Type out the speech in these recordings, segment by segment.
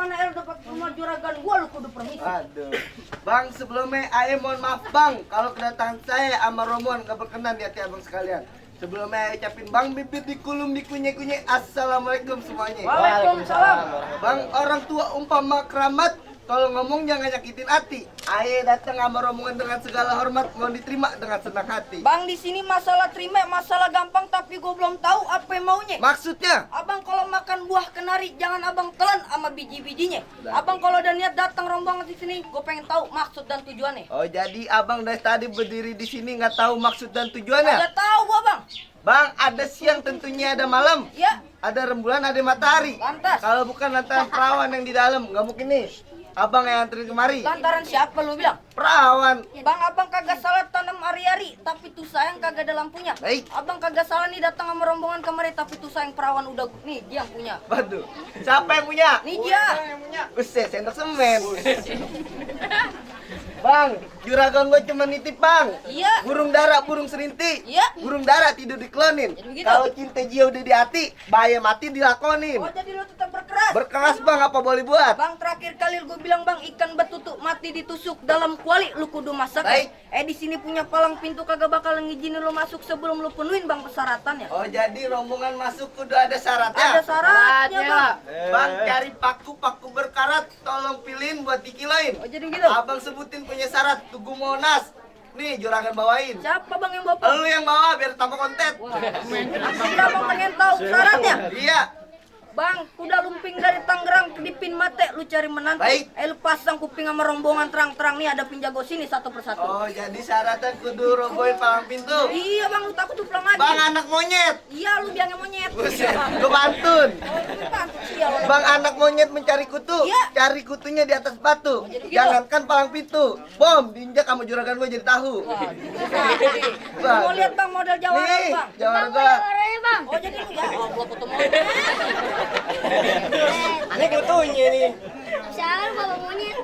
mana el dapat rumah juragan gua lu kudu permisi. Aduh. Bang, sebelumnya Ae mohon maaf Bang kalau kedatangan saya sama Romuan gak berkenan di hati abang sekalian. Sebelumnya Ae ucapin Bang bibit dikulum dikunye-kunye. Assalamualaikum semuanya. Waalaikumsalam. Bang, orang tua umpama keramat, kalau ngomong jangan nyakitin hati. Ae datang sama rombongan dengan segala hormat, mau diterima dengan senang hati. Bang, di sini masalah terima masalah gampang, tapi gua belum tahu apa yang maunya. Maksudnya? Abang kalau makan buah kenari jangan abang telan sama biji-bijinya. Abang kalau udah niat datang rombongan di sini, gua pengen tahu maksud dan tujuannya. Oh, jadi abang dari tadi berdiri di sini nggak tahu maksud dan tujuannya? Udah tahu gua, Bang. Bang, ada siang tentunya ada malam. Ya. Ada rembulan, ada matahari. Lantas. Kalau bukan lantaran perawan yang di dalam, nggak mungkin nih. Abang yang anterin kemari. Lantaran siapa lu bilang? Perawan. Bang, abang kagak salah tanam ari-ari, tapi tuh sayang kagak ada lampunya. Baik. Abang kagak salah nih datang sama rombongan kemari, tapi tuh sayang perawan udah nih dia yang punya. Waduh, siapa yang punya? Nih dia. Buset, sendok semen. Bang, juragan gue cuma nitip bang. Iya. Burung dara, burung serinti. Iya. Burung dara tidur diklonin. Jadi begitu. Kalau cinta dia udah di hati, bahaya mati dilakonin. Oh, jadi lu tetap berkeras. Berkeras bang, apa boleh buat? Bang, terakhir kali gue bilang bang, ikan betutuk mati ditusuk dalam kuali, lu kudu masak. Baik. Di sini punya palang pintu kagak bakal ngizinin lu masuk sebelum lu penuhin bang persyaratannya. Oh, jadi rombongan masuk udah ada syaratnya? Ada syaratnya bang. Bang, cari paku berkarat, tolong pilihin buat dikiloin. Oh, jadi gitu. Abang sebutin punya syarat, Tugu Monas. Nih, juragan bawain. Siapa bang yang bawa? Lu yang bawa biar tambah konten. Tidak bang pengen tahu syaratnya. Iya. Bang, kuda lumping dari Tangerang ke Dipin Mate, lu cari menantu. Baik. Lu pasang kuping sama rombongan terang-terang nih, ada penjago sini satu persatu. Oh, jadi syaratnya kudu robohin palang pintu. Iya bang, lu takut tuh pulang aja. Bang, anak monyet. Iya, lu biangnya monyet. Buset, gua pantun. Lu pantun sih ya, lu. Bang, anak monyet mencari kutu. Iya. Cari kutunya di atas batu. jadi gitu. Jangankan palang pintu. Bom, diinjak sama juragan gua jadi tahu. Lu mau lihat bang model jawara Nih, bang? jawara gua. Bang. Oh jadi lu ya, oh gua foto model. Ini kutunya nih. Siapa bawa monyet?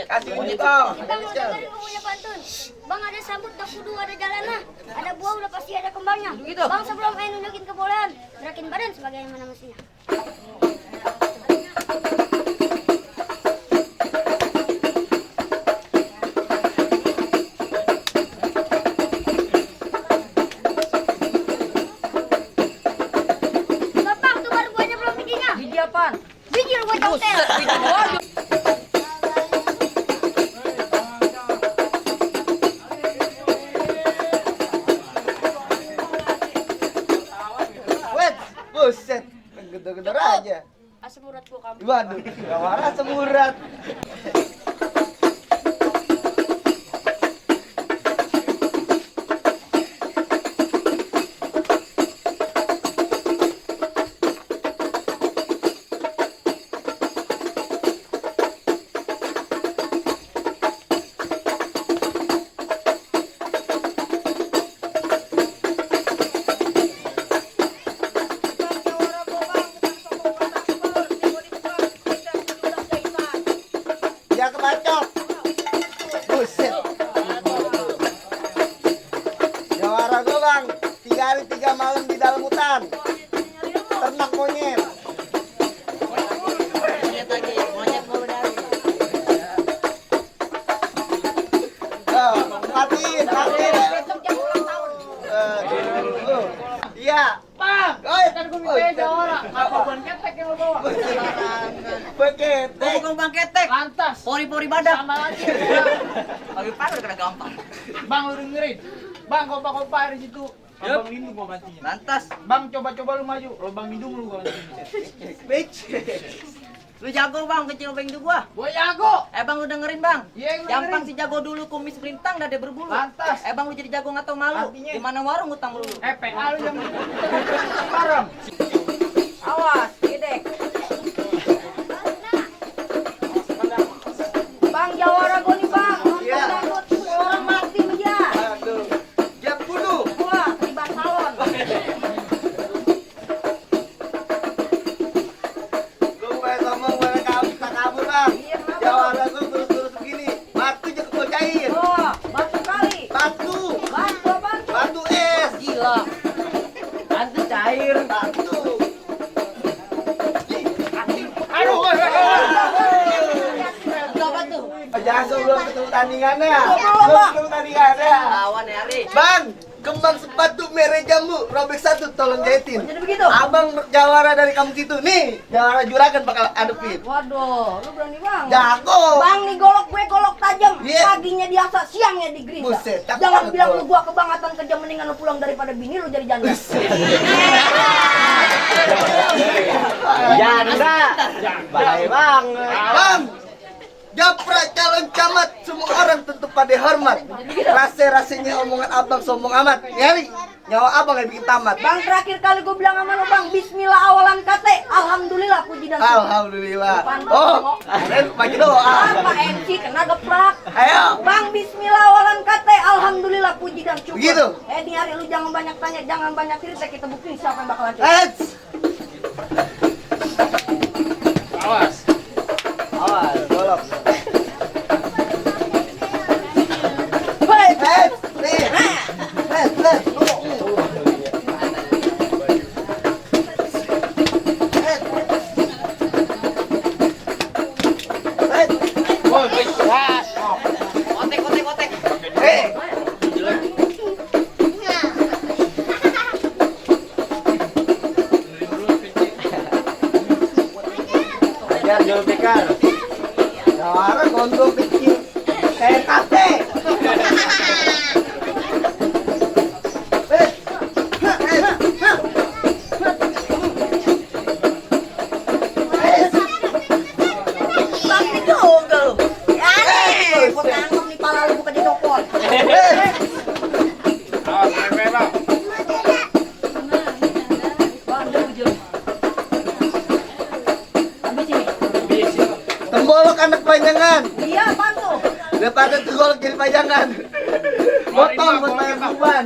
Kasih unjuk dong. Bang, mau dengerin gue punya pantun. Bang, ada sambut, tak kudu, ada jalan lah. Ada buah, udah pasti ada kembangnya. Gitu. Bang, sebelum main nunjukin kebolehan, gerakin badan sebagaimana mestinya. Bapak, tuh baru buahnya belum bijinya. Biji apaan? Biji lu gue cokel. Biji waduh. Wet, buset. Gedor-gedor aja. Asam urat gua kamu. Waduh, jawara semurat. Dia kebacok. Buset. Jawara gua bang, 3 hari 3 malam di dalam hutan. Ternak monyet. Oh, matiin. Iya. Bang, Oi, kan gue minta jawara. Apa ban ketek yang lo bawa? Beketek. Bukan bang ketek. Lantas. Pori-pori badak. Sama aja. Lebih parah kena gampang. Bang, lu dengerin. Bang, kompak-kompak di situ. Lubang lindung gua gantinya. Lantas, Bang, coba-coba lu maju. Lubang hidung lu gua gantinya. Bitch. lu jago bang kecil bang itu gua. Gua jago. Bang lu dengerin bang. Iya, gua Gampang dengerin. si jago dulu kumis melintang dada berbulu. Lantas. Bang lu jadi jago nggak tau malu. Artinya? Di mana warung utang lu. PA lu yang bareng. Awas, gedek. Bang jawara gua nih bang. Iya. Nonton orang mati dia. Aduh. Jam bunuh. Gua di salon. Lu pengen ngomong pada kamu tak kabur bang. Iya, kenapa? Jawara gua terus-terus begini. Batu aja gua cair. Oh, batu kali. Batu. Batu. Batu es. Gila. Nanti cair. Batu. jangan sebelum ketemu tandingannya. Belum, Bang. Ketemu tandingannya. Lawan ya, Ri. Bang, kembang sepatu merek jambu robek 1 tolong jahitin. Jadi begitu. Abang jawara dari kampung situ. Nih, jawara juragan bakal adepin. Waduh, lu berani banget. Jago. Bang nih golok gue golok tajam. Iya. Paginya diasa, siangnya digerinda. Buset, cakep Jangan banget bilang golok. lu gua kebangatan kerja mendingan lu pulang daripada bini lu jadi janda. Janda. Bahaya banget. Bang, Japra calon camat, semua orang tentu pada hormat. Rasa-rasanya omongan abang sombong amat. Nyari, nyawa abang yang bikin tamat. Bang terakhir kali gue bilang sama lu bang, Bismillah awalan kate, alhamdulillah puji dan syukur. Alhamdulillah. Pantas, Oh, Mo. kalian bagi doa. Apa MC kena geprak? Ayo. Bang Bismillah awalan kate, alhamdulillah puji dan syukur. Begitu. Di hari lu jangan banyak tanya, jangan banyak cerita, kita buktiin siapa yang bakalan cerita. Eits. Awas. Awas, golok. Hei, Eits, nih. Eits. Woi, keras. Otek. Biar jual bekal. Jawara gondrong kecil. Kayak kafe. Tapi juga lu. Ya nih, gua tangkap nih pala lu bukan di topol. Awas, baik-baik, Bang. Bang, dia bujur. Habis ini. Tembolok anak pajangan. Iya, apaan tuh? Daripada tegolok jadi pajangan. Potong buat bayar beban.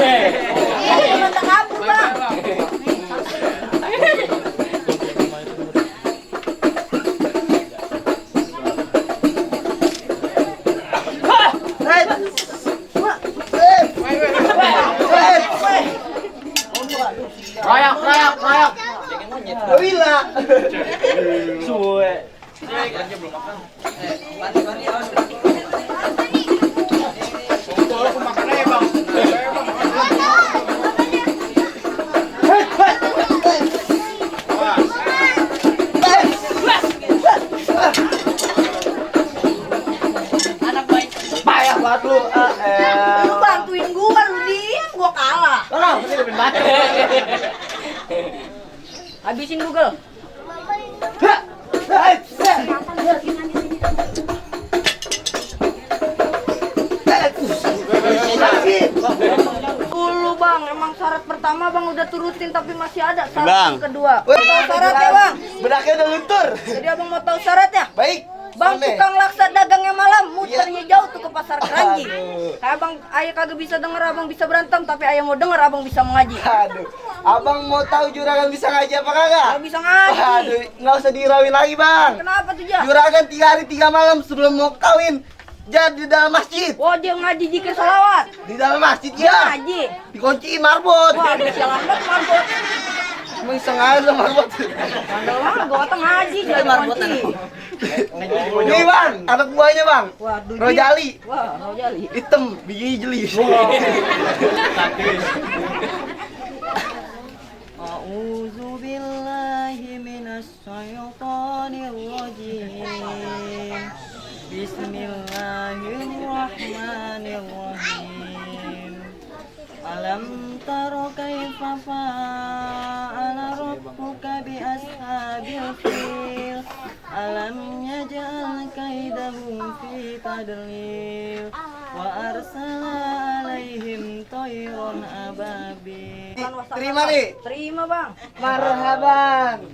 Jangan tak kabur, Bang. Rayak. Wila. Suwe. Aku makan aja, Bang. Anak baik. Payah banget lu. Lu bantuin gua, lu diem, gua kalah. Ini udah batu. Habisin Google. Dulu bang, emang syarat pertama bang udah turutin tapi masih ada syarat Bang. yang kedua. Mau tahu syaratnya bang? Bedaknya udah luntur. Jadi abang mau tahu syaratnya? Baik. Bang Boleh. tukang laksa dagangnya malam, muternya jauh tuh ke pasar Keranji. Aduh. Kayak abang, ayah kagak bisa denger, abang bisa berantem, tapi ayah mau denger, abang bisa mengaji. Aduh, abang mau tahu juragan bisa ngaji apa kagak? Abang bisa ngaji. Aduh, nggak usah dirawin lagi bang. Kenapa tuh Jah? Juragan 3 hari 3 malam sebelum mau kawin jadi di dalam masjid. Oh dia ngaji jikir salawat. Di dalam masjid Dia ya. ngaji. Dikunciin marbot. Wah, udah sialan banget marbot. Emang sengaja lo marbot. Mandel banget, gua kata ngaji jadi kunci. Nih bang, anak buahnya bang. Waduh, dia- Rojali. Wah, Rojali. Hitam, biji jeli. A'udzu billahi minasy syaithanir rajim. Bismillahirrahmanirrahim. Alam tara kaifa fa'ala rabbuka bi ashabil fil. Alam yaj'al kaidahum fi tadlil. Wa arsala alaihim tayran ababil. Terima nih. Terima bang. Marhaban.